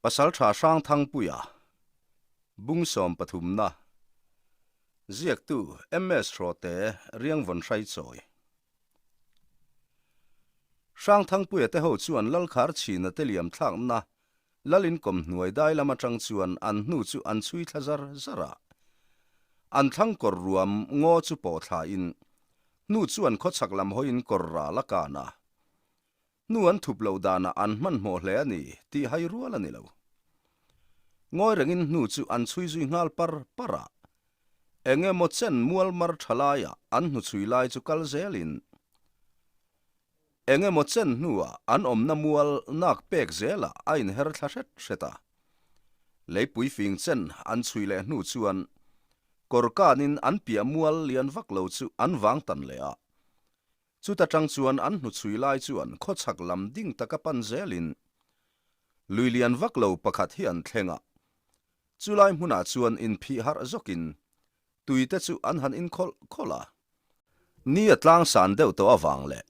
Pasalṭha Hrangthangpuia, Bung sawmpathumna, Ziaktu MS Hrawte Riangvawn Hraichawi. Hrangthangpuia te ho chuan Lalkhar chhina te liam thlakna Lalin kawm hnuai dai lam atang chuan an hnu chu an chhui thla zar zar a. An thlang kawr ruam ngaw chu pawh thlain hnu chuan khawchhak lam hawiin kawr ral a kan a. Hnu an thup loh danah an hmanhmawh hle a ni tih hai rual a ni lo. Ngawi rengin hnu chu an chhui zui nghal par par a. Eng emaw chen mual mar tha laiah an hnuchhui lai chu kal zelin eng emaw chen hnuah an awmna mual nak pek zelah a inher thla hret hret a. Leipui fing chen an chhui leh hnu chuan kawr kanin an piah mual lian vak lo chu an vang tan leh a. Chuta tang chuan an hnuchhui lai chuan khawchhak lam ding taka pan zelin lui lian vak lo pakhat hi an thleng a. Chulai hmunah chuan inphih harh zawkin tuite chu an han inkhawlh khawlh a. Ni a tlang san deuh tawh avang leh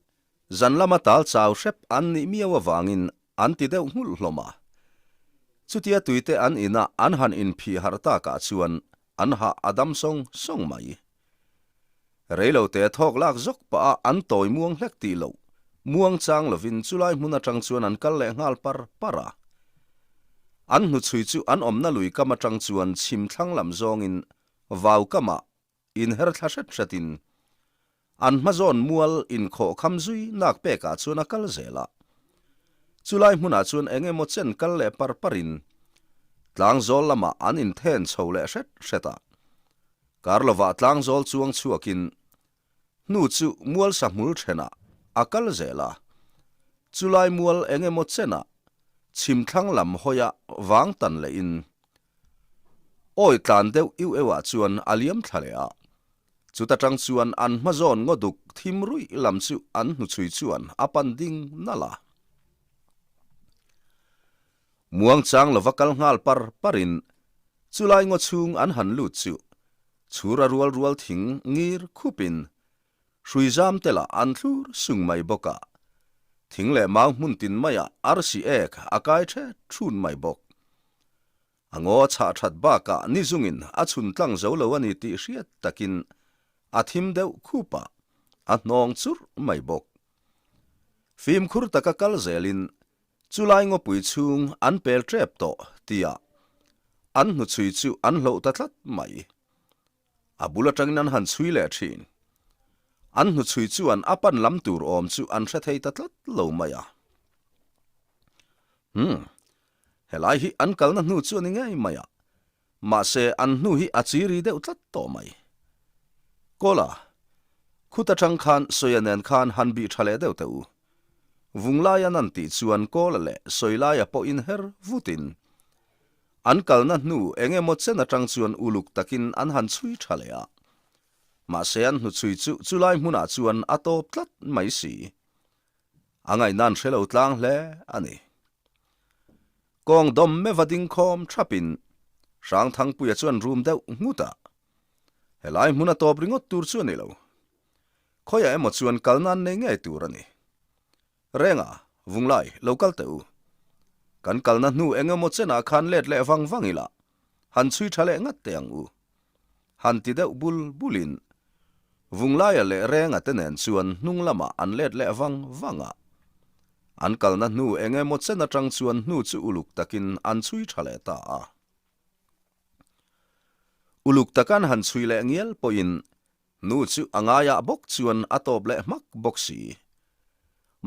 zan lama tal chau hrep an nih miau avangin an ti deuh nghulh hlawm a. Chutia tuite an inah an han inphih harh takah chuan an hah a dam sawng sawng mai. Reilote thawk lak zawk pah a an tawi muang hlek tih loh, muang chang lovin chulai hmun atang chuan an kal leh nghal par par a. An hnuchhui chu an awmna lui kam atang chuan chhim thlang lam zawngin vau kamah inher thla hret hretin an hma zawn mual inkhawh kham zui nak pekah chuan a kal zel a. Chulai hmunah chuan eng emaw chen kal leh par parin tlangzawl lamah an inthen chho leh hret hret a. Kar lovah tlangzawl chuang chhuakin hnu chu mual sahmul thenah a kal zel a, chulai mual eng emaw chenah chhimthlang lam hawia vang tan lehin awi tlan deuh iu euah chuan a liam thla leh a. Chuta tang chuan an hma zawn ngaw duk thim ruih lam chu an hnuchhui chuan a pan ding nalh a. Muangchang lova kal nghal par parin chulai ngaw chhung an han lut chu chhur a rual rual thing ngir khupin hrui zam te lah an thlur sung mai bawk a, thing leh mau hmun tin maiah arsi ek a kai thet thun mai bawk. A ngaw a chhah that bakah ni zungin a chhun tlang zo lo a ni tih hriat takin a thim deuh khup a, a hnawng churh mai bawk. Fimkhur taka kal zelin Chulai ngawpui chhung an pel tep tawh tia an hnuchhui chu an hloh ta tlat mai. A bul atangin an han chhui leh thin. An hnuchhui chuan a pan lam tur awm chu an hre thei ta tlat lo mai a. Umm, helai hi an kalna hnu chu a ni ngei mai a, Mahse, an hnu hi a chiri deuh tlat tawh mai. Kawla, khut atang khan Sawia nen khan han bih tha leh deuh teh u. Vunglaia nan tih chuan Kawla leh Sawilaia pawh inher vutin an kalna hnu eng emaw chen atang chuan uluk takin an han chhui tha leh a. Mahse, an hnuchhui chu chulai hmunah chuan a tawp tlat mai si. A ngaihna an hre lo tlang hle a ni. Kawng dawm meva ding khawm thapin Hrangthangpuia chuan rum deuh nghut a. Helai hmun a tawp ringawt tur chu a ni lo. Khawiah emaw chuan kal nan nei ngei tur a ni. Renga, Vunglai, lo kal teh u. Kan kalna hnu eng emaw chenah khan let leh vang vang ila, han chhui tha leh ngat teh ang u. Han ti deuh bul bulin Vunglaia leh Renga te nen chuan hnung lamah an let leh vang vang a. An kalna hnu eng emaw chen atang chuan hnu chu uluk takin an chhui tha leh ta a. Uluk taka an han chhui leh ngial pawhin hnu chu a ngaiah bawk chuan a tawp leh hmak bawk si.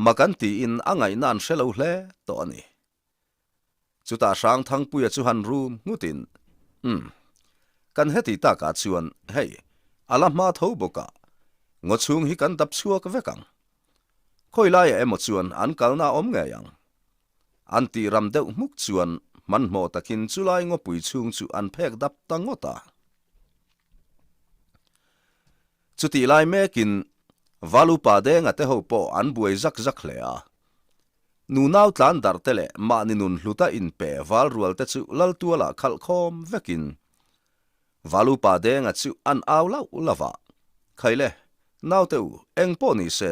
Mak an tiin a ngaihna an hre lo hle tawh a ni. Chutah Hrangthangpuia chu han rum nghutin, Umm, kan heti takah chuan hei, a la hma tho bawk a, ngaw chhung hi kan dap chhuak vek ang. Khawi laiah emaw chuan an kalna a awm ngei ang. An tih ram deuh hmuk chuan hmanhmawh takin chulai ngawpui chhung chu an phek dap ta ngawt a. Chutih lai mekin Valupa Denga te ho pawh an buai zak zak hle a. Nunau tlan darh te leh mahni nun hluta inpe val rual te chu Laltualah khalh khawm vekin Valupa Denga chu an au lauh lauh a, Khaile, naute u, eng pawh ni se,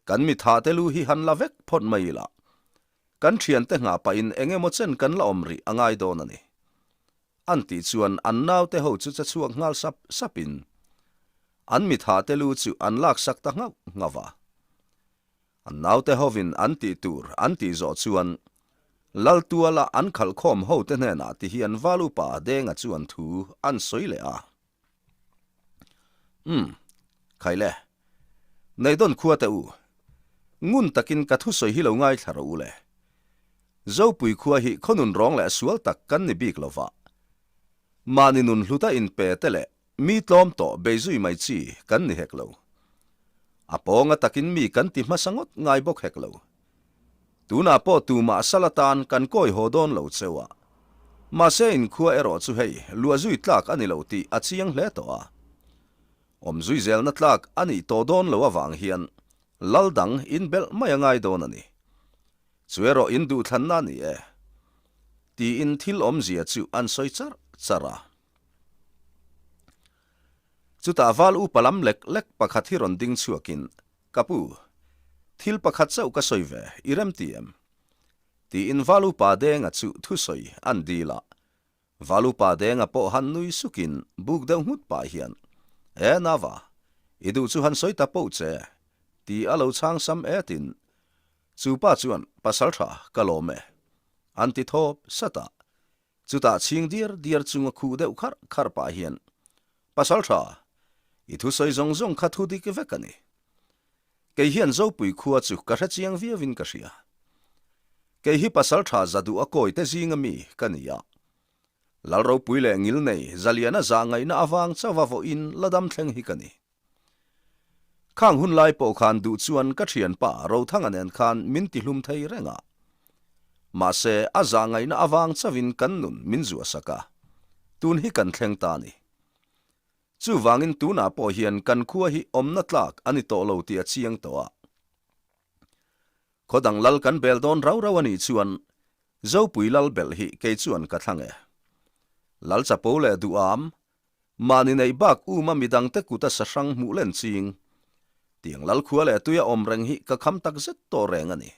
kan mi tha te lu hi han la vek phawt mai ila. Kan thiante nghah pahin eng emaw chen kan la awm rih a ngai dawn a ni. An tih chuan an naute ho chu che chhuak nghal sap sapin an mitha te lu chu an laksak ta nghauh nghauh a. An naute hovin an tih tur an tih zawh chuan Laltuala an khalhkhawm hote hnenah ti hian Val Upa Denga chuan thu an sawi leh a. Umm, Khaile, Neidawn khua teh u, ngun takin ka thusawi hi lo ngaithla rawh u le. Zopui khua hi khawnun rawng leh sual tak kan ni bik lo va. Mahni nun hluta inpe te leh mi tlawm tawh bei zui mai chi kan ni hek lo. A pawnga takin mi kan ti hmasa ngawt ngai bawk hek lo. Tunah pawh tumah sal atan kan kawi haw dawn lo cheu a. Mahse inkhua erawh chu hei luah zui tlak a ni lo tih a chiang hle tawh a. Awm zui zelna tlak a nih tawh dawn lo avang hian lal dang inbelh mai a ngai dawn a ni. Chu erawh in duhthlanna a ni e. Tiin thil awmzia chu an sawi charh charh a. Chutah val upa lam lek lek pakhat hi rawn ding chhuakin Ka pu, thil pakhat chauh ka sawi ve, i rem ti em? Tiin Val Upa Denga chu thusawi an dil a. Val Upa Denga pawh han nui sukin buk deuh nghut pah hian, E Nava, i duh chu han sawi ta poh che, ti a lo chhang sam etin, chu pa chuan, Pasaltha, ka lawm e, an ti thawp sat a. Chutah chhing diar diar chunga khuh deuh kharh kharh pah hian, Pasaltha, i thusawi zawng zawng kha thu dik vek a ni. Kei hian Zopui khua chu ka hre chiang viauin ka hria. Kei hi Pasaltha za duh a kawite zinga mi ka ni a. Lalropui leh Ngilnei Zaliana zah ngaihna avang chauha vawiin la dam thleng hi ka ni. Khang hun lai pawh khan duh chuan ka thianpa Rothanga nen khan min ti hlum thei reng a. Mahse, a zah ngaihna avang chauhin kan nun min zuahsak a, tun hi kan thleng ta a ni. Chuvangin tunah pawh hian kan khua hi awmna tlak a ni tawh lo tih a chiang tawh a. Khaw dang lal kan bel dawn rau rau a nih chuan Zopui lal belh hi kei chuan ka thlang e. Lal chapo leh duham Mahni neih bak uma midangte kuta sahrang hmuh len ching. Tiang lal khua leh tuia awm reng hi ka kham tak zet tawh reng a ni.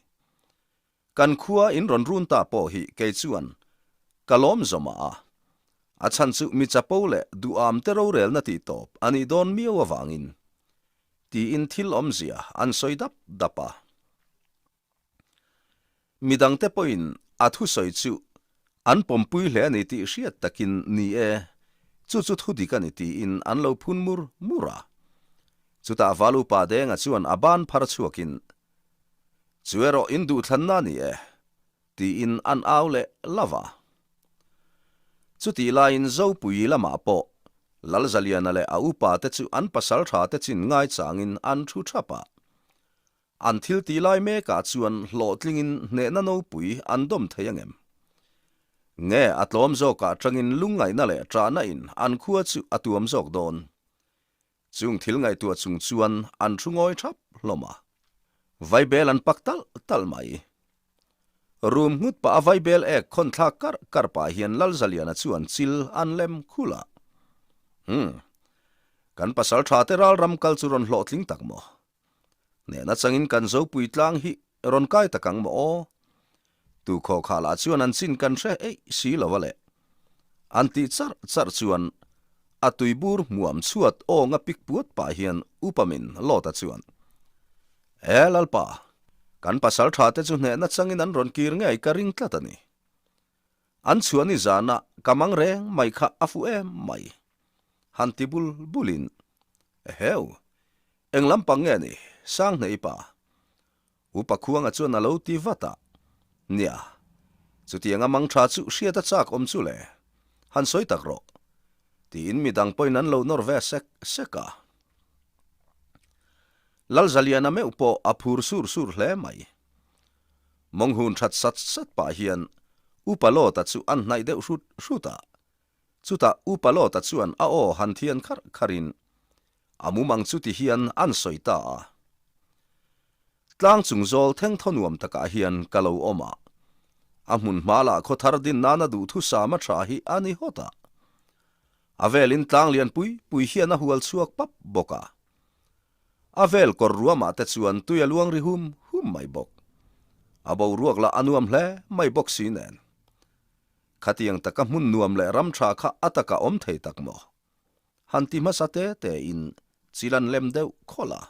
Kan khua in rawn run ta pawh hi kei chuan ka lawm zawmah a. A chhan chu mi chapo leh duham te rorelna tih tawp a nih dawn miau avangin. Tiin thil awmzia an sawi dap dap a. Midangte pawhin a thusawi chu an pawmpui hle a ni tih hriat takin ni e, chu chu thu dik a ni tiin an lo phun mur mur a. Chutah Val Upa Denga chuan a ban phar chhuakin, Chu erawh in duhthlanna a ni e, tiin an au leh love a. Chutih laiin Zopui lamah pawh Lalzaliana leh a upate chu an pasalthate chin ngaichangin an thu thap a. An thil tih lai mekah chuan hlawhtlingin hnehna nopui an dawm thei angem? Nge a tlawm zawkah tangin lungngaihna leh ṭahna in an khua chu a tuam zawk dawn? Chung thil ngaihtuah chung chuan an thu ngawi ṭhap hlawm a. Vaibel an pak talh talh mai. Rum nghut pah a vaibel ek khawn thlak karh karh pah hian Lalzaliana chuan chil an lem khul a. Umm. Kan pasal ṭha te ralram kal chu rawn hlawhtling tak maw? Hnehna changin kan Zopui tlang hi rawn kai tak ang maw aw? Tu khawkhah lah chuan an chin kan hre eih si lo a le. An tih charh charh chuan a tuibur hmuam chhuat awnga pik puat pah hian Upamin Lawta chuan, E Lalpa, kan pasal tha te chu hnehna changin an rawn kir ngei ka ring tlat a ni. An chhuah ni zana ka mang reng mai kha a fuh em mai. Han ti bul bulin, Eheu, eng lampang nge ni, Sanghnei pa? Upa Khuanga chuan a lo ti vat a, Nia, chutianga mang tha chu hriat a chak awm chu le, han sawi tak rawh, tiin midang pawhin an lo nawr ve sek sek a. Lalzaliana meuh pawh a phur sur sur hle mai. Mawnghun that sat sat pah hian Upa Lawta chu an hnaih deuh hrut hrut a. Chutah Upa Lawta chuan a aw han thian kharh kharhin a mumang chu ti hian an sawi ta a. Tlang chung zawl theng thaw nuam takah hian ka lo awm a. A hmun hma lah khaw thar din nana duhthusam a tha hi a ni hawt a. A velin tlang lian pui pui hian a hual chhuak pap bawk a. A vel kawr ruamah te chuan tui a luang ri hum hum mai bawk. A boruak lah a nuam hle mai bawk si nen. Khatiang taka hmun nuam leh ram tha kha a taka awm thei tak maw? Han ti hmasa te te in chil an lem deuh khawlh a.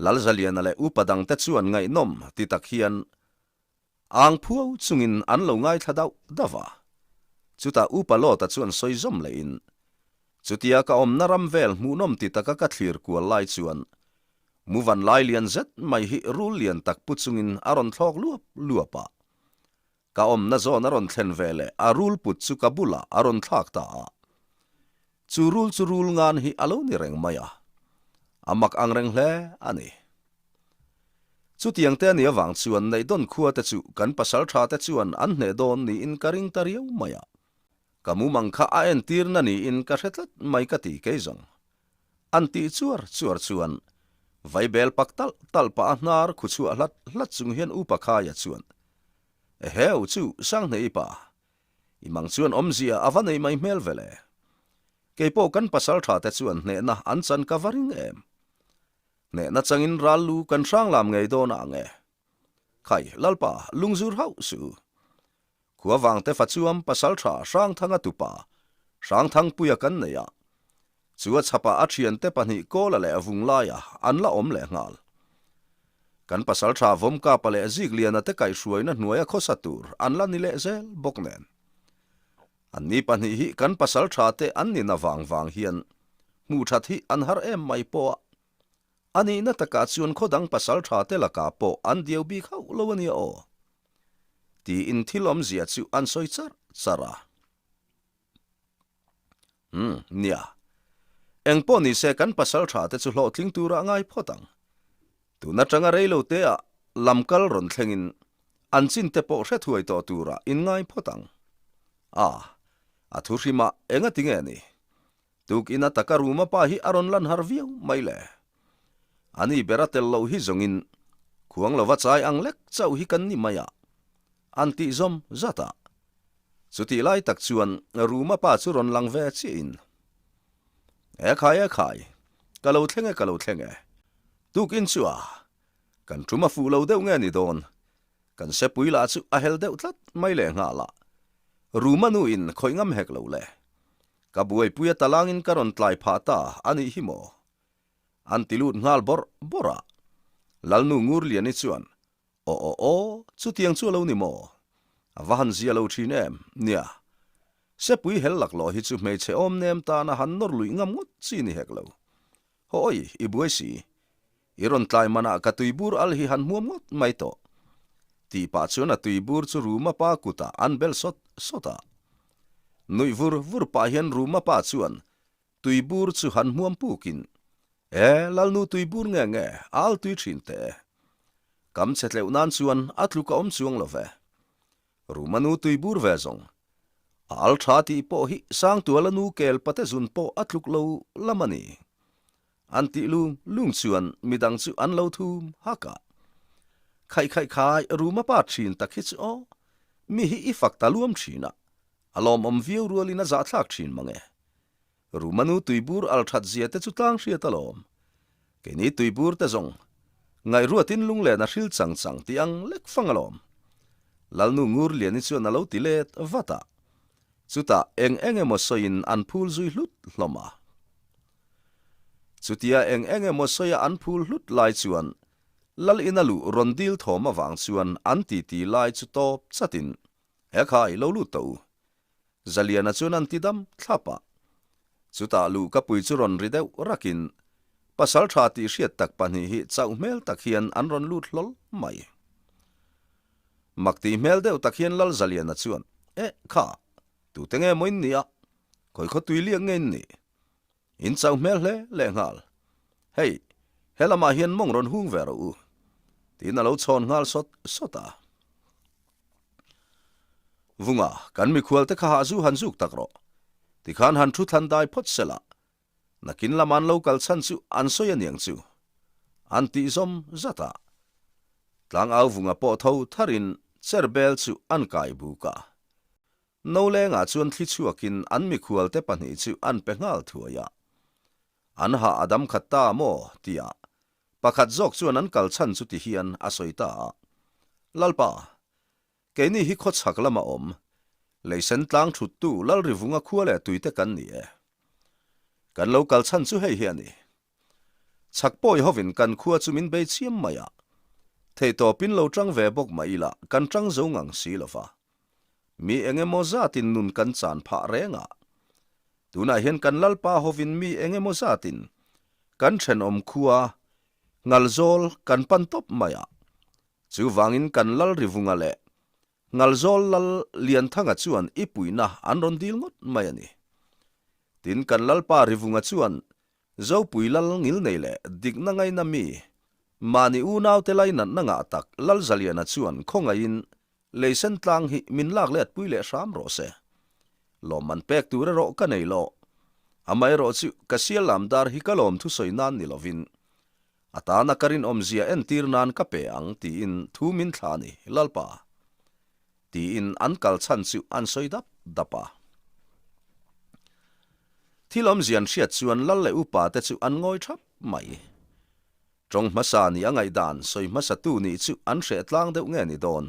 Lalzaliana leh upa dangte chuan ngaihnawm ti tak hian Ang phuau chungin an lo ngaithla dauh dauh a. Chutah Upa Lawta chuan sawi zawm lehin, Chutia ka awmna ram vel hmuhnawm ti taka ka thlir kual lai chuan Muvan lai lian zet mai hi rul lian tak pu chungin a rawn thlawk luap luap a. Ka awmna zawn a rawn thlen ve leh a rul put chu ka bulah a rawn thlak ta a. Chu rul chu rul ngan hi a lo ni reng mai a, a mak ang reng hle a ni. Chutiang te a nih avang chuan Neihdawn khua te chu kan pasal tha te chuan an hneh dawn niin ka ring ta riau mai a. Ka mumang kha a entirna niin ka hre tlat mai ka ti kei zawng. An tih chuar chuar chuan Vaibel pak talh talh pah a hnar khu chhuah hlat hlat chung hian Upa Khaia chuan, Eheu chu Sanghnei pa, I mang chuan awmzia a va nei mai hmel ve le. Keipawh kan pasal tha te chuan hnehna an chan ka va ring em. Hnehna changin ral lu kan hrang lam ngei dawn a ang e. Khai, Lalpa, lungzur hauh suh. Khua vangte fa chuam pasal tha Hrangthanga tupa, Hrangthangpuia kan nei a. Chu a chhapah a thiante pahnih Kawla leh Vunglaia an la awm leh nghal. Kan pasaltha Vawmkapa leh Zikliana te kaihhruaina hnuaia khawsa tur an la ni leh zel bawk nen. Anni pahnih hi kan pasaltha te an ni na vang vang hian hmuh that hi an har em mai pawh a. A nihna takah chuan khaw dang pasaltha te lakah pawh an diau bik hauh lo a nia aw. Tiin thil awmzia chu an sawi charh charh a. Umm, nia. Eng pawh ni se kan pasal tha te chu hlawhtling turah ngai phawt ang. Tun atanga rei lo te ah lam kal rawn thlengin an chin te pawh hre thuai tawh turah in ngai phawt ang. A, a thu hrimah enga ti nge ni? Tukin a taka Ruma pa hi a rawn lan har viau mai le. Ani ber a tel loh hi zawngin khuang lova chai ang lek chauh hi kan ni mai a, an tih zawm zat a. Chutih lai tak chuan Ruma pa chu rawn lang ve chiahin, E khai, e khai, ka lo thleng e, ka lo thleng e. Tukin chu a, kan tum a fuh lo deuh nge ni dawn? Kan sepui lah chu a hel deuh tlat mai leh nghal a. Ruma nuin khawih ngam hek lo le. Ka buaipui a talangin ka rawn tlai phah ta a nih hi maw? An ti lut nghal bawrh bawrh a. Lalnu Ngurliani chuan, Aw aw aw, chutiang chu a lo ni maw? A va han zia lo thin em? Nia. Sepui hel laklawh hi chu hmeichhe awm nem tana han nawr luih ngam ngawt chi ni hek lo. Hawi, i buai si. I rawn tlai manah ka tuibur al hi han hmuam ngawt mai tawh. Tih pah chuan a tuibur chu Ruma pa kutah an bel sawt sawt a. Nuih vur vur pah hian Ruma pa chuan tuibur chu han hmuam pukin, E, Lalnu tuibur nge nge, a al tui thin teh e. Kam che tleuh nan chuan a tluk a awm chuang lo ve. Ruma nu tuibur ve zawng. A al tha tih pawh hi Sangtuala nu kel pate zun pawh a tluk lo lam a ni. An tih lung lung chuan midang chu an lo thum hak a. Khaih khaih khai Ruma pa thin tak hi chu aw, mi hi i fak ta luam thin a, a lawmawm viau rualin a zahthlak thin mang e. Ruma nu tuibur al that zia te chu tlang hriat alawm. Keini tuibur te zawng ngaihruatin lunglen a hril chang chang tih ang lek fang alawm. Lalnu Ngurliani chuan a lo ti let vat a. Chutah eng eng emaw sawiin an phul zui hlut hlawm a. Chutia eng eng emaw sawia an phul hlut lai chuan Lal ina luh rawn dil thawm avang chuan an titi lai chu tawp chatin, He khai, lo lut tawh u. Zaliana chuan an ti dam thlap a. Chutah luh ka pui chu rawn ri deuh rakin pasal tha tih hriat tak pahnih hi chauh hmel tak hian an rawn lut hlawl mai. Mak tih hmel deuh tak hian Lal Zaliana chuan, Eh, kha, tute nge maw in nih a? Khawi khaw tui liak nge in nih? In chauh hmel hle lehnghal. Hei, he lamah hian mawng rawn hung ve rawh u. Tiin a lo chhawn nghal sawt sawt a. Vunga, kan mikhual te kha hahzu han zuk tak rawh. Tikhan han thu thlan dai phawt se la. Nakin lama an lo kal chhan chu an sawi aniang chu. An tih zawm zat a. Tlangau Vunga pawh tho tharin chair bel chu an kai buk a. No lengah chuan thli chhuakin an mikhualte pahnih chu an pe nghal thuai a. An hah a dam khat ta maw? tia. Pakhat zawk chuan an kal chhan chu ti hian a sawi ta a, Lalpa, keini hi khawchhak lama awm, leisen tlang thuttu Lalrivunga khua leh tuite kan ni e. Kan lo kal chhan chu hei hi a ni. Chhak pawi hovin kan khua chu min bei chiam mai a, theihtawpin lo tang ve bawk mah ila kan tang zo ngang si lo va. Mi eng emaw zatin nun kan chan phah reng a. Tunah hian kan Lalpa hovin mi eng emaw zatin kan thenawm khua Ngalzawl kan pan tawp mai a. Chuvangin kan Lal Rivunga leh Ngalzawl Lal Lianthanga chuan i puihna an rawn dil ngawt mai a ni. Tin kan Lalpa Rivunga chuan Zopui Lal ngilnei leh dikna ngaina mi mahni unaute lainatna ngah tak Lal Zaliana chuan khawngaihin Leisen tlang hi min lak let pui leh hram rawh se. Lawmman pek tur erawh ka nei lo. Amaherawh chu ka sial lam dar hi ka lawm thusawi nan ni lovin a tana ka rinawmzia entir nan ka pe ang tiin thu min thla a ni, Lalpa. Tiin an kal chhan chu an sawi dap dap a. Thil awmzia an hriat chuan Lal leh upa te chu an ngawi thap mai. Tawng hmasa nih a ngaihdan sawi hmasatu nih chu an hreh tlang deuh nge ni dawn?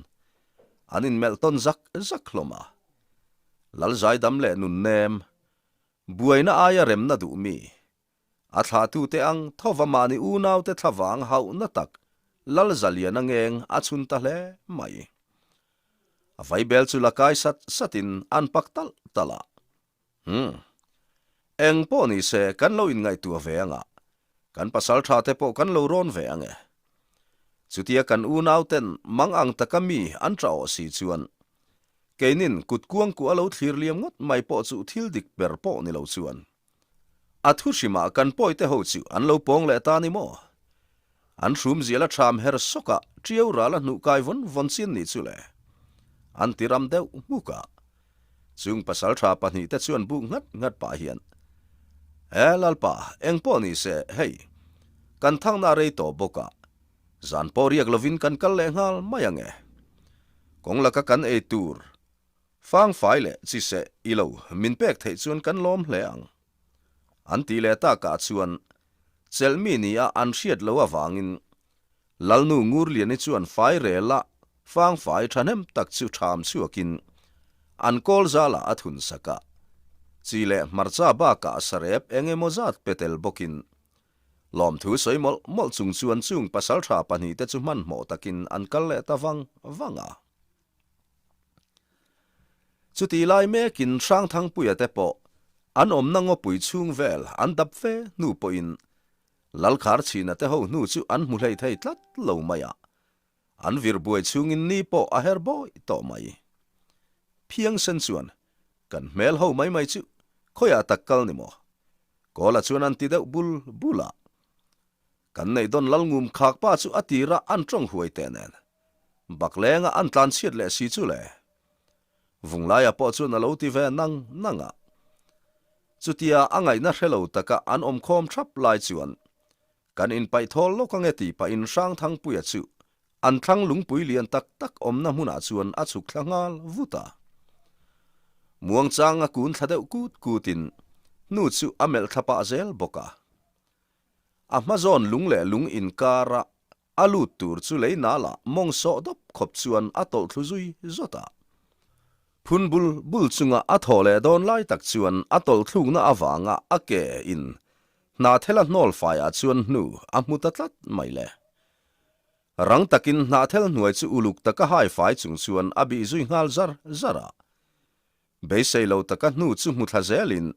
An inmelh tawn zak zak hlawm a. Lalzaidam leh nunnem, buaina aia remna duh mi, a thlahtute ang thova mahni unaute thlavang hauhna tak Lalzaliana ngeng a chhun ta hle mai. A vaibel chu la kai sat satin an pak talh talh a. Umm. Eng pawh ni se kan lo inngaihtuah ve anga, kan pasal tha te pawh kan lo rawn ve ang e. Chutia kan unau ten mang ang taka mi an tah awh si chuan, keinin kut kuangkuah lo thlir liam ngawt mai pawh chu thil dik ber pawh ni lo chuan. A thu hrimah kan pawite ho chu an lo pawng leh ta ni maw? An hrum zial a ṭham her sawk a, ṭiau ral a hnuh kai vawn vawn chin nih chu le. An ti ram deuh hmuk a. Chung pasalṭha pahnihte chuan buk nghat nghat pah hian, E Lalpa, eng pawh ni se, hei, kan thangna rei tawh bawk a, zan pawh riak lovin kan kal leh nghal mai ang e. Kawng laka kan ei tur Fangfai leh chiseh i lo min pek theih chuan kan lawm hle ang. An tih leh takah chuan chelhmi nia an hriat loh avangin Lalnu Ngurliani chuan fai rela fangfai thahnem tak chu ṭham chhuakin an kawl zalah a thun sak a, chi leh hmarcha bakah sarep eng emaw zat pe tel bawkin lawmthu sawi mawlh mawlh chung chuan chung pasalṭha pahnihte chu hmanhmawh takin an kal leh ta vang vang a. Chutih lai mekin Hrangthangpuia te pawh an awmna ngawpui chhung vel an dap fe hnu pawhin Lalkhar chhina te ho hnu chu an hmu hlei thei tlat lo mai a, an vir buai chhungin ni pawh a her bawi tawh mai. Phiangsen chuan kan hmel ho mai mai chu khawiah tak kal ni maw? Kawla chuan an ti deuh bul bul a. Kan neih dawn Lalngum khak pa chu a tirah an tawng huai teh nen. Baklenga an tlan chhiat leh si chu le. Vunglaia pawh chuan a lo ti ve nang nang a. Chutia a ngaihna hre lo taka an awm khawm thap lai chuan kan inpaih thawl lawk ange tih pahin Hrangthangpuia chu an thlang lungpui lian tak tak awmna hmunah chuan a chhuk thla nghal vut a. Muangchang a kun thla deuh kut kutin hnu chu a melh thla pah zel bawk a. A hma zawn lung leh lung inkara a lut tur chu lei nala mawng sawh dawp khawp chuan a tawlh thlu zui zawt a. Phun bul bul chunga a thawh leh dawn lai tak chuan a tawlh thlukna avanga a ke in hnahthel a hnawl faiah chuan hnu a hmu ta tlat mai le. Rang takin hnahthel hnuai chu uluk taka hai fai chung chuan a bih zui nghal zar zar a. Beisei lo taka hnu chu hmu thla zelin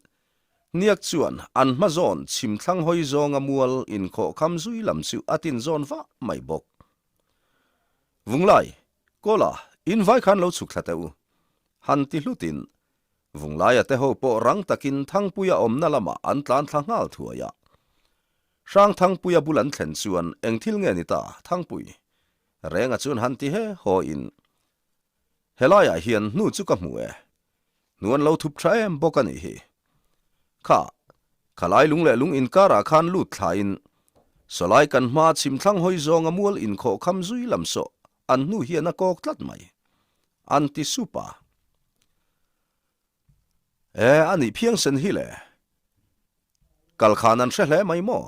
Hniak chuan an hma zawn chhim thlang hawi zawnga mual inkhawh kham zui lam chu a tin zawn vah mai bawk. Vunglai, Kawla, in vai khan lo chhuk thla teh u. Han ti hlutin Vunglaia te ho pawh rang takin Thangpuia awmna lamah an tlan thla nghal thuai a. Hrangthangpuia bul an thlen chuan eng thil nge ni ta, Thangpui? Renga chuan han ti he haw in Helaiah hian hnu chu ka hmu e. Hnu an lo thup tha em bawk a nih hi. Kha, khalai lung leh lung inkarah khan lut thlain sawlai kan hma chhim thlang hawi zawnga mual inkhawh kham zui lam sawh an hnu hian a kawk tlat mai. An ti sup a. E, a nih phiangsen hi le. Kal khan an hre hle mai maw?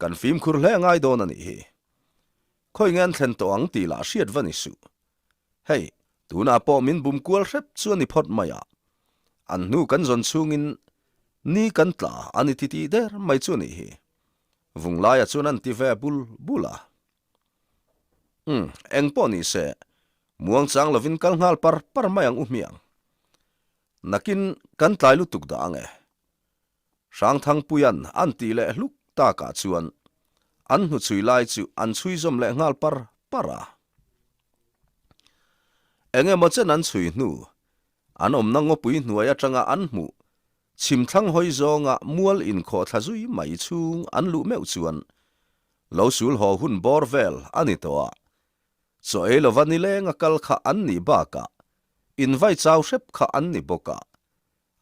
Kan fimkhur hle ngai dawn a nih hi. Khawi nge an thlen tawh ang tih lah hriat va ni suh. Hei, tunah pawh min bum kual hrep chu a ni phawt mai a. An hnu kan zawn chhungin ni kan tla a ni titih der mai chu a nih hi. Vunglaia chuan an ti ve bul bul a. Umm, eng pawh ni se, muang chang lovin kal nghal par par mai ang u hmiang. Nakin kan tlai lutuk dah ang e. Hrangthangpuia'n an tih leh hluk takah chuan an hnuchhui lai chu an chhui zawm leh nghal par par a. Eng emaw chen an chhui hnu, an awmna ngawpui hnuai atanga an hmuh chhimthlang hawi zawnga mual inkhawh thla zui mai chhung an luh meuh chuan lo sul haw hun bawr vel a ni tawh a. Chaw ei lova nilenga kal kha an nih bakah invai chau hrep kha an ni bawk a.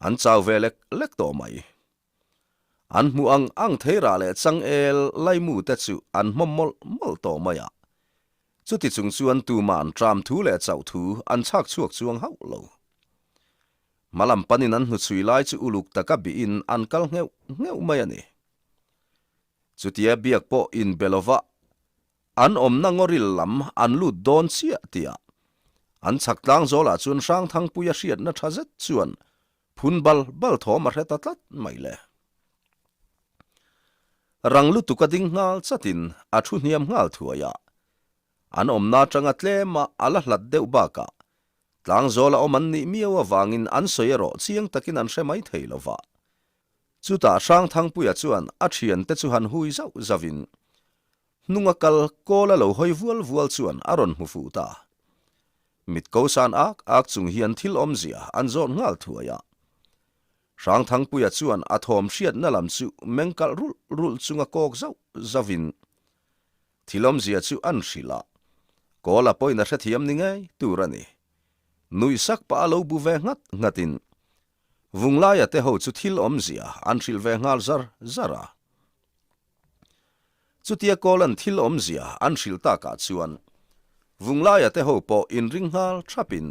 An chau ve lek lek tawh mai. An hmuh ang ang theirah leh changel laimu te chu an hmawm mawlh mawlh tawh mai a. Chuti chung chuan tuma'n tram thu leh chauh thu an chhak chhuak chuang hauh lo. Hmalam panin an hnuchhui lai chu uluk taka bihin an kal ngheuh ngheuh mai a ni. Chutia biak pawh inbe lova An awmna ngawril lam an lut dawn chiah tih ah an chhak tlang zawlah chuan Hrangthangpuia hriatna tha zet chuan phun bal bal thawm a hre ta tlat mai le. Rang lutuk a ding nghal chatin a thu hniam nghal thuai a, an awmna atanga tlema a la hlat deuh bakah tlang zawla awm an nih miau avangin an sawi erawh chiang takin an hre mai thei lova. Chutah Hrangthangpuia chuan a thiante chu han hui zauh zauhin Hnunga kal kawl a lo hawi vual vual chuan a rawn hmu fuh ta. Mit ko san ak ak chung hian thil awmzia an zawt nghal thuai a. Hrangthangpuia chuan a thawm hriatna lam chu meng kalh rulh rulh chunga kawk zauh zauhin thil awmzia chu an hrilh a, kawl a pawhin a hrethiam ni ngei tur a ni. Nuih sak pah a lo bu ve nghat nghatin Vunglaia te ho chu thil awmzia an hrilh ve nghal zar zar a. Chutia Kawlan thil awmzia an hrilh takah chuan Vunglaia te ho pawh inring nghal thapin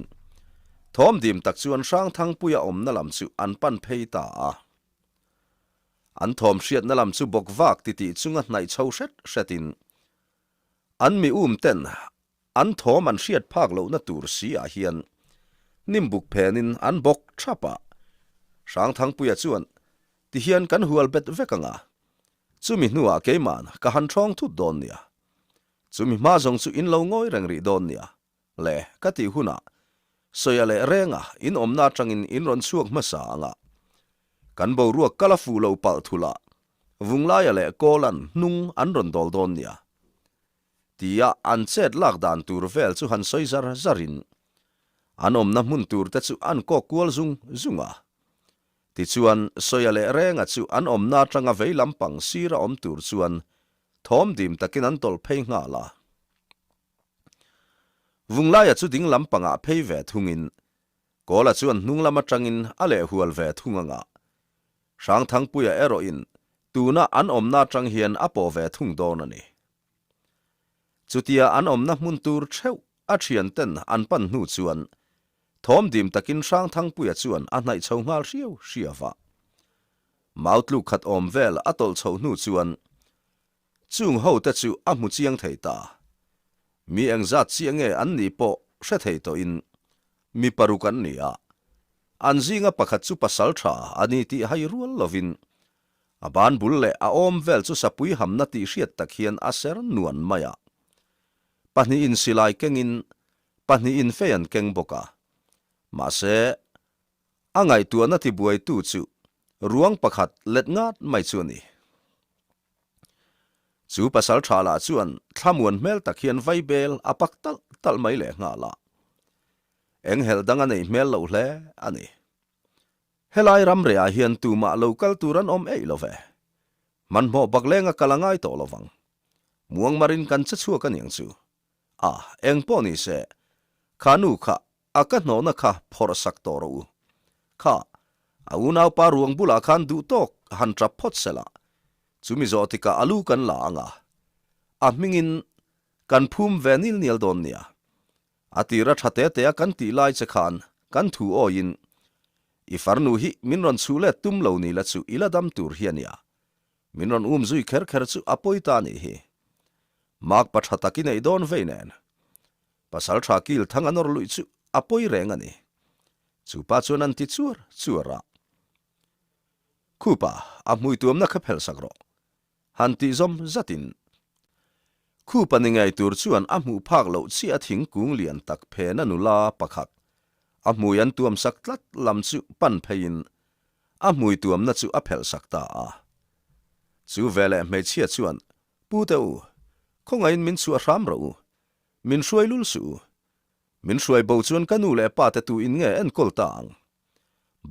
thawm dim tak chuan Hrangthangpuia awmna lam chu an pan phei ta a. An thawm hriatna lam chu bawk vak titih chunga hnaih chho hret hretin an mi um ten An thawm an hriat phak lohna tur si ah hian hnimbuk phenin an bawk thap a. Hrangthangpuia chuan, Ti hian kan hual bet vek ang a, chumi hnuah keima'n ka han thawng thut dawn nia. Chumi hma zawng chu in lo ngawi reng rih dawn nia le ka tih hunah Sawia leh Renga in awmna atangin in rawn chhuak hmasa ang a. Kan boruak kal a fuh lo palh thulh a, Vunglaia leh Kawla'n hnung an rawn dawl dawn nia. Tia an chet lak dan tur vel chu han sawi zar zarin an awmna hmun tur te chu an kawk kual zung zung a. Tichuan, Sawia leh Renga chu an awmna atanga vei lampang sira awm tur chuan thawm dim takin an tawlh phei nghal a. Vunglaia chu ding lampangah phei ve thungin Kawla chuan hnung lam atangin a leh hual ve thung anga Hrangthangpuia erawhin tuna an awmna atang hian a pawh ve thung dawn a ni. Chutia an awmna hmun tur theuh a thianten an pan hnu chuan thawm dim takin Hrangthangpuia chuan a hnaih chho nghal hriau hriau a. Mau tluk khat awm vel a tawlh chhoh hnu chuan Chung ho te chu a hmu chiang thei ta. Mi engzat chiah nge an nih pawh hre thei tawhin mi paruk an ni a. An zinga pakhat chu pasal tha a ni tih hai rual lovin a ban bul leh a awm vel chu sapui hamna tih hriat tak hian a ser nuan mai a. Pahnihin silai kengin pahnihin fei an keng bawk a. Mahse, A ngaihtuahna tibuaitu chu ruang pakhat let ngat mai chu a ni. Chu pasal tha lah chuan thlamuan hmel tak hian vaibel a pak talh talh mai leh nghal a. Enghelh dang a neih hmel loh hle a ni. Helai ramrehah hian tumah lo kal tur an awm eih lo ve. Hmanhmawh baklenga kal a ngai tawh lo vang. Muangmarin kan che chhuak a niang chu. A, eng pawh ni se, kha nu kha a ka hnawhna kha phawrh sak tawh rawh u. Kha, a unaupa ruang bulah khan duh tawk han tap phawt se la, chumi zawh tikah a lu kan la ang a, a hmingin kan phum ve nil nial dawn nia. A tira tha te te a kan tih lai che khan kan thu awiin i farnu hi min rawn chhuh let tum lo ni la chu i la dam tur hi a nia. Min rawn um zui kher kher chu a pawi ta nih hi. Makpa tha tak i neih dawn vei nen. Pasal tha kil thang a nawr luih chu a pawi reng a ni. Chu pa chuan an ti chuar chuar a. Khupa, a hmui tuamna kha phelh sak rawh. Han tih zawm zatin. Khupa ni ngei tur chuan a hmuh phak loh chiah a thingkung lian tak phena nula pakhat a hmui an tuam sak tlat lam chu pan pheiin a hmui tuamna chu a phelh sak ta a. Chu veleh hmeichhia chuan, Pute u, khawngaihin min chhuah hram rawh u, min hruai lul suh u. Min hruai bo chuan ka nu leh pa te tu in nge enkawl ta ang?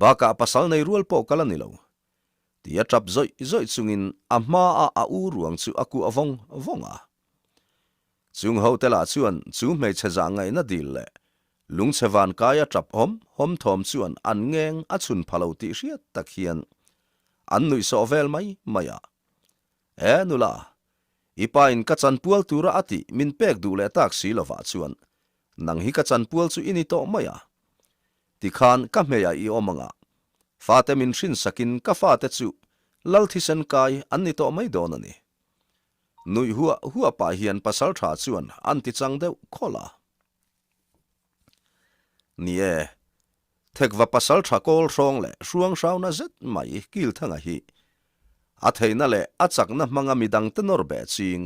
Bakah pasal nei rual pawh ka la ni lo. Ti a tap zawih zawih chungin a hmaah a u ruang chu a kuah vawng vawng a. Chung hote lah chuan chu hmeichhe zah ngaihna dil leh lungchhe van kai a tap hawm hawm thawm chuan an ngeng a chhun pha lo tih hriat tak hian an nuihsawh vel mai mai a. E nula, i pa in ka chanpual tura a tih min pek duh leh tak si lovah chuan nang hi ka chanpual chu i ni tawh mai a. Tikhan ka hmeiah i awm anga, fate min hrinsakin ka fate chu lal thisen kai an ni tawh mai dawn a ni. Nuih huah huah pah hian pasal tha chuan an ti chang deuh khawlh a. Ni e, Thekva pasal tha kawl hrawng leh hruang hrauna zet mai Kilthanga hi a theihna leh a chakna hmanga midangte nawr beh ching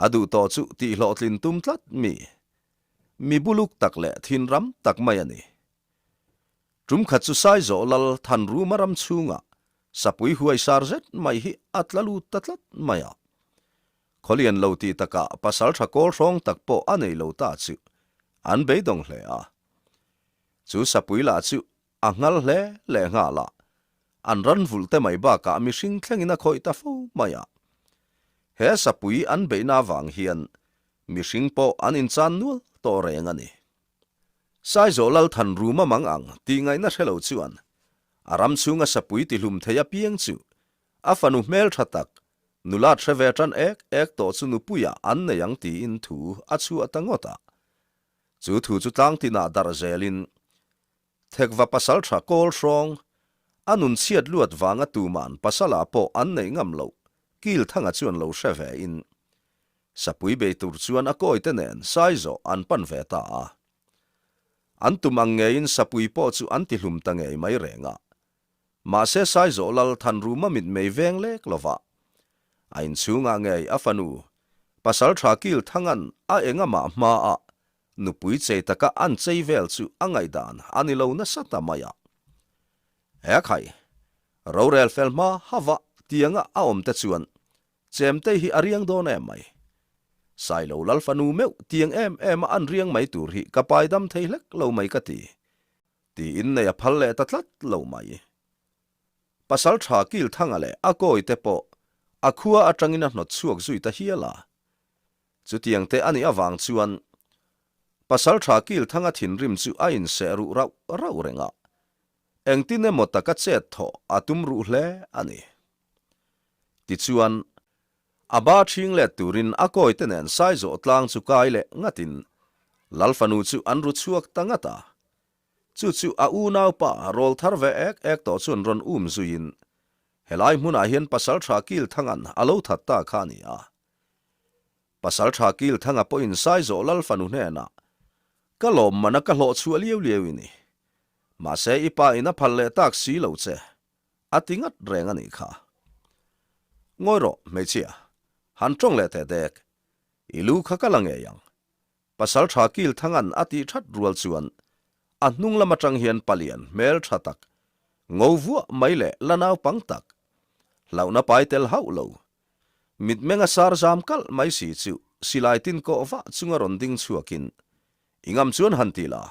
a duh tawh chu tihhlawhtlin tum tlat mi Mi buluk tak leh thinram tak mai a ni. Tum khat chu Saizawh lal Thanruma ram chhungah sapui huai sar zet mai hi a tla lut ta tlat mai a. Khawlian lo tih takah pasal tha kawl hrawng tak pawh a nei lo ta chu an beidawng hle a. Chu sapui lah chu A nghal hle leh nghal a, an ran vulh te mai bakah mihring thlengin a khawih ta fo mai a. He sapui an beihna avang hian mihring pawh an inchan nual tawh reng a ni. Saizawh Lalthan Ruma mang ang tih ngaihna hre lo chuan a ram chhunga sapui tihlum thei apiang chu a fanu hmeltha tak nulat hre ve tan ek ek tawh chu nupuiah an nei ang tiin thu a chhuah ta ngawt a. Chu thu chu tlangtinah darh zelin Thekva pasal tha kawl hrawng, a nun chhiat luat vanga tuman pasalah pawh an neih ngam loh, Kilthanga chuan lo hre ve in Sapui bei tur chuan a kawite nen Saizawh an pan ve ta a. An tum ang ngeiin Sapui pawh chu an ti hlum ta ngei mai reng a. Mahse Saizawh lal Thanruma mitmei veng lek lova a inchhungah ngei a fanu pasal tha Kilthanga'n a engamah hmaah Nupui chei taka an chei vel chu a ngaihdan a ni lo nasa ta mai a. He khai, rorel fel hma hava tianga a awm te chuan Chemtei hi a riang dawn em mai. Sailo Lalfanu meuh tiang em em a an riang mai tur hi ka paidam thei hlek lo mai ka ti. Tiin nei a phal leh ta tlat lo mai. Pasal tha Kilthanga leh a kawi te pawh a khua atangin a hnawt chhuak zui ta hial a. Chutiang te a nih avang chuan Pasal tha Kilthanga thinrim chu a inseh ruh rauh rauh reng a, engtin emaw taka chet thawh a tum ruh hle a ni. Tichuan, a ba ṭhing let turin a kawite nen Saizawh tlang chu kai leh ngatin Lalfanu chu an ru chhuak ta ngat a. Chu chu a unaupa rawl thar ve ek ek tawh chuan rawn um zuiin helai hmunah hian Pasal tha Kilthanga'n a lo that ta kha a ni a. Pasal tha Kilthanga pawhin Saizawh Lal fanu hnenah, Ka lawm mana ka hlawh chhuah liau liau i ni. Mahse i pa in a phal leh tak si lo che, a ti ngat reng a nih kha. Ngawi rawh, hmeichhia, han tawng leh teh dek. I lu kha ka la ngei ang. Pasal tha Kilthanga'n a tih that rual chuan a hnung lam atang hian palian hmel tha tak, ngo vuah mai leh la naupang tak, hlauhna pai tel hauh lo, mitmeng a sar zam kalh mai si chu silai tin kawh vah chunga rawn ding chhuakin, I ngam chuan han ti la,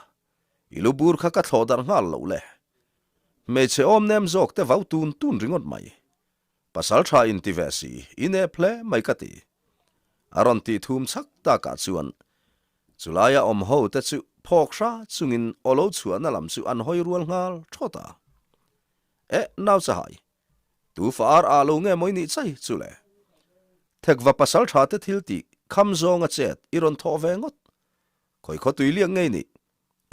i lu bur kha ka thlawh darh nghal loh le. Hmeichhe awm nem zawk te vau tun tun ringawt mai. Pasal tha in ti ve si, i nep hle mai ka ti. A rawn tih thum chhak takah chuan chulaia awm ho te chu phawk hra chungin aw lo chhuahna lam chu an hawi rual nghal thawt a. Eh, nau chahai, tu fa ar ah lo nge mawi nih chai chu le? Thekva pasal tha te thil tih kham zawnga chet i rawn thawh ve ngawt. Khawi khaw tui liak ngei nih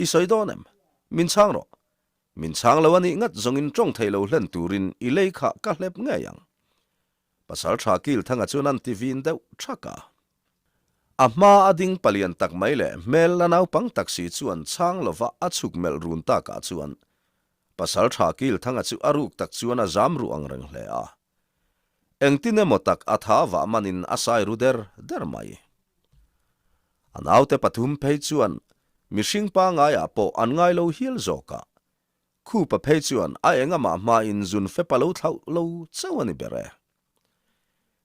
i sawi dawn em? Min chhang rawh. Min chhang lo a nih ngat zawngin tawng thei lo hlen turin i lei kha ka hlep ngei ang. Pasalṭha Kilthanga chuan an ti vin deuh ṭhak a. A hma a ding palian tak mai leh hmel la naupang tak si chuan chhang lova a chhuk melh run takah chuan Pasalṭha Kilthanga chu a ruk tak chuan a zam ruh ang reng hle a. Engtin emaw tak a tha vah manin a sai ru der der mai. A naute pathum phei chuan mihring pangaiah pawh an ngai lo hial zawk a, Khupa phei chuan a engamah hmain zun fep a lo thlauh lo chauh a ni ber e.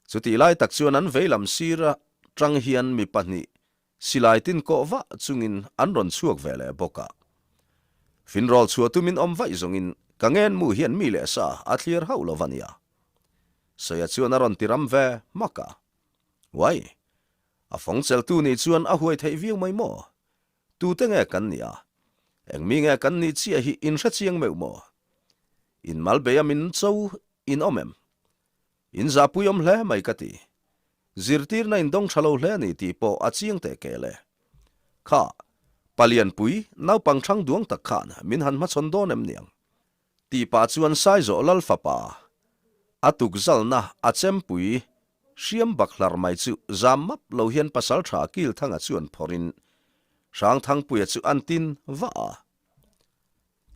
Chutih lai tak chuan an veilam sir atang hian mi pahnih silai tin kawh vah chungin an rawn chhuak ve leh bawk a. Finrawl chhuah tumin awm vaih zawngin ka ngenmu hian mi leh sa a thlir hauh lo va nia. Sawia chuan a rawn ti ram ve hmak a. Uai! A fawngcheltu nih chuan a huai theih viau mai maw? Tute nge kan nih a? Eng mi nge kan nih chiah hi in hre chiang meuh maw? In mal bei a min cho in awm em? In zahpui awm hle mai ka ti. Zirtirna in dawng tha lo hle a ni tih pawh a chiang teh kel e. Kha, Palianpui, naupang thang duang tak khan min han hmachhawn dawn em niang? Tih pah chuan Saizawh Lal fapa a tukzalna a chempui hriam bak hlar mai chu zam map lo hian pasaltha Kilthanga chuan phawrhin Hrangthangpuia chu an tin vah a.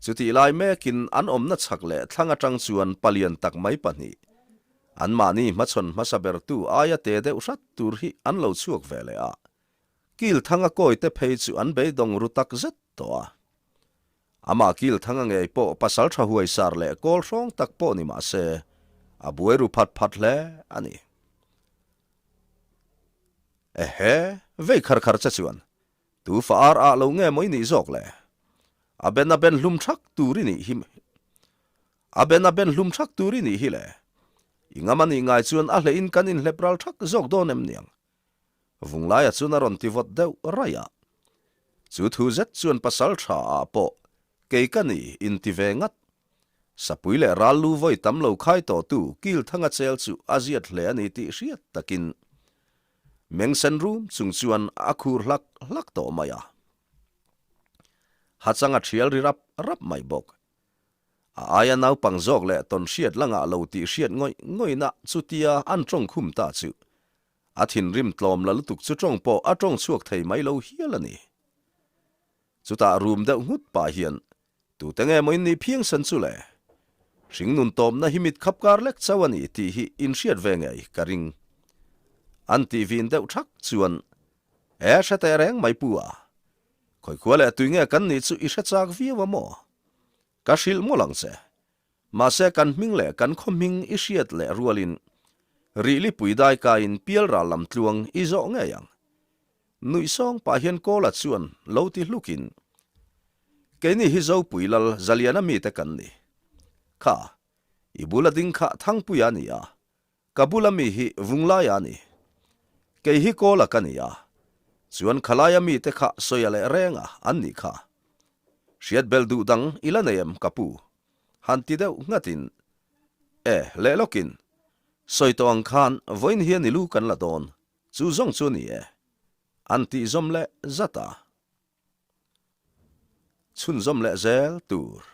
Chutih lai mekin an awmna chhak leh thlang atang chuan palian tak mai pahnih anmahni hmachhawn hmasa bertu aia te deuh hrat tur hi an lo chhuak ve leh a. Kilthanga kawite phei chu an beidawng ru tak zet tawh a. Amah Kilthanga ngei pawh pasal tha huai sar leh kawl hrawng tak pawh ni mah se, a buai ru phat phat hle a ni. Ehe, vei khar khar che chuan, tu fa ar ah lo nge maw i nih zawk le? A ben a ben hlum thak tur i nih hi A ben a ben hlum thak tur i nih hi le. I ngam a nih ngai chuan a hlehin kan inhlep ral thak zawk dawn em niang? Vunglaia chuan a rawn ti vawt deuh raih a. Chu thu zet chuan pasal tha ah pawh kei ka ni in ti ve ngat. Sapui leh ral lu vawi tam lo khai tawhtu Kilthanga chel chu a ziat hle a ni tih hriat takin mengsen rum chung chuan a khur hlak hlak tawh mai a. Hachang a thial ri rap rap mai bawk. A aia naupang zawk leh tawn hriat la ngah lo tih hriat ngawih ngawihna chutia an tawng khum ta chu A thinrim tlawm la lutuk chu tawng pawh a tawng chhuak thei mai lo hial a ni. Chutah rum deuh nghut pah hian, Tute nge maw in nih phiang san chu le? Hringnun tawmna hi mit khap kar lek chauh a ni tih hi in hriat ve ngei ka ring. An tih vin deuh thak chuan, E hre teh reng mai pu a, khawikhua leh tui nge kan nih chu i hre chak viau a maw? Ka hrilh mawlh ang che. Mahse kan hming leh kan khaw hming i hriat leh rualin Rihlipui daikaiin pialral lam tluang i zawh ngei ang. Nuih sawng pah hian Kawla chuan lo ti hlukin, Keini hi Zopui lal Zaliana mite kan ni. Kha, i bula ding kha Thangpuia a ni a, Ka bula mi hi Vunglaia a ni. Kei hi Kawla ka ni a, chuan khalaia mite kha sawia leh renga an nih kha. Hriat bel duh dang i la nei em ka pu? Han ti deuh nghatin, E, leh lawkin, sawi tawh ang khan vawiin hian i lu kan la dawn, chu zawng chu a ni e. An tih zawm leh zat a. Chhunzawm leh zel tur.